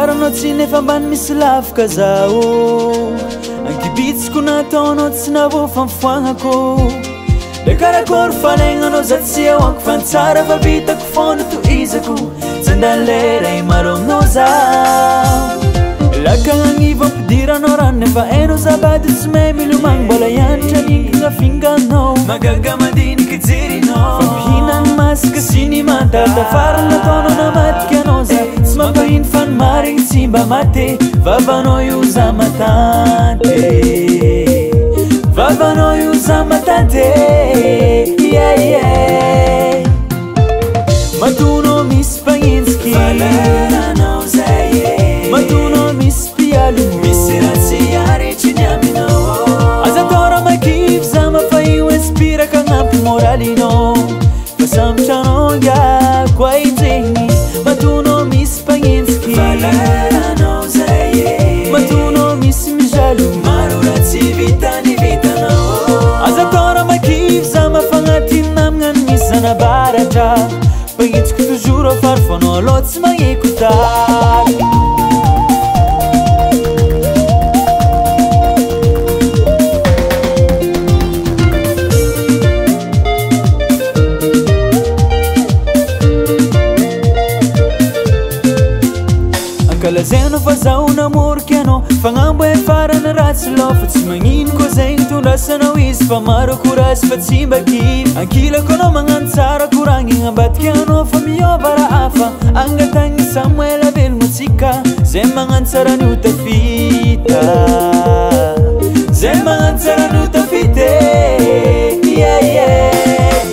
Amboaranao tsy nefa ambany misy lafika zaho. Ankibitsiko nataonao tsy navofa mifoagnako. Le karakory falainanao za tsy ahoako fa ny tsara fa vitako foana tohizako. Tsy andany lera imaro aminao za. Lakagna ampidiranao rano nefa hainao za bady tsy mahay milomagno mbola hianatra ninkina finganao. Magaga mandiniky jerinao. Fampihinany masaka sy ny manta tafarany nataonao namadika anao za. Tsy mampahino fa ny marigny tsy mba mate. Vavanao io za matante. Vavanao io za matante. Yeah yeah. Matonao misy mpagnenjiky. Valeranao zay e. Matonao misy mpialo. Misy raha tsy aritry ny aminao. Aza atao raha makivy za mafa io inspiraka agnampy moralinao. Fa sambotra anao ngiako ahitrehiny. Matonao misy mpagnenjiky. Valeranao zay e. Matonao misy mijalo. Maro raha tsy vita ny vitanao. Aza atao raha makivy za mafagnaty namagna ny misy zanabaratra. Mpagnenjiky toujours afary fanao aloha tsy magneko tara. Ankalazainao fa zaho namoriky anao. Fagnambo e farany ratsy loha fa tsy magnino koa zegny tondrasanao izy. Fa maro korazy fa tsy mba kivy. Ankilako anao magnano tsara koragnina ambadika anao fa miova raha hafa. Angatagny Samuel velogno antsika. Zay magnano tsara no tafita. Zay magnano tsara no tafita. Yeah yeah.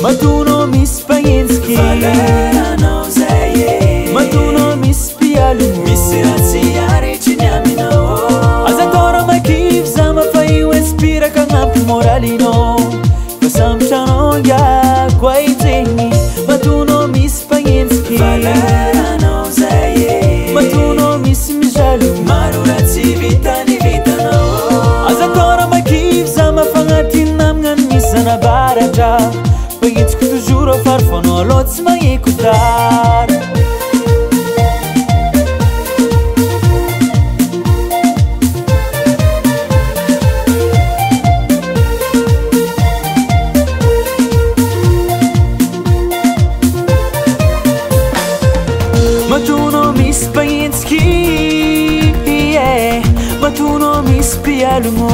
Matonao misy mpagnenjiky. Valeranao zay e. Matonao misy mpialo. Misy raha tsy aritry ny aminao. Aza atao raha makivy za mafa io inspiraka agnampy moralinao. Fa sambotra anao ngiako ahitrehiny. Matonao misy mpagnenjiky. Valeranao zay e. Matonao misy mijalo. Maro raha tsy vita ny vitanao. Aza atao raha makivy za mafagnaty namagna ny misy zanabaratra. Mpagnenjiky toujours afary fanao aloha tsy magneko tara. Matonao misy mpagnenjiky. Yeah. Matonao misy mpialogno.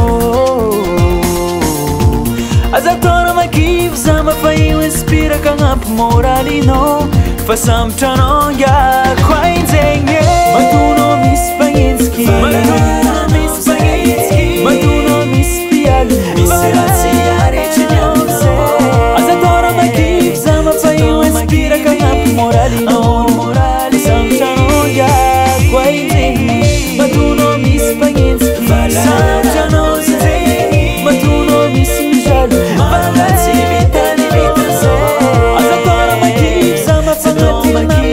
Aza atao raha makivy za mafa io inspiraka agnampy moralinao. Fa sambotra anao ngiako ahinjegny. Matonao misy mpagnenjiky. Valeranao zay e. Matonao misy mpialo. Misy raha tsy aritry ny aminao. Aza atao raha makivy za mafa io inspiraka agnampy moralinao. Fa sambotra anao ngiako ahinjegny. Matonao misy mpagnenjiky. Sambotra anao zay. Matonao misy mijalo. Maro raha tsy vita ny vitanao. Aza atao raha makivy za mafagnaty namagna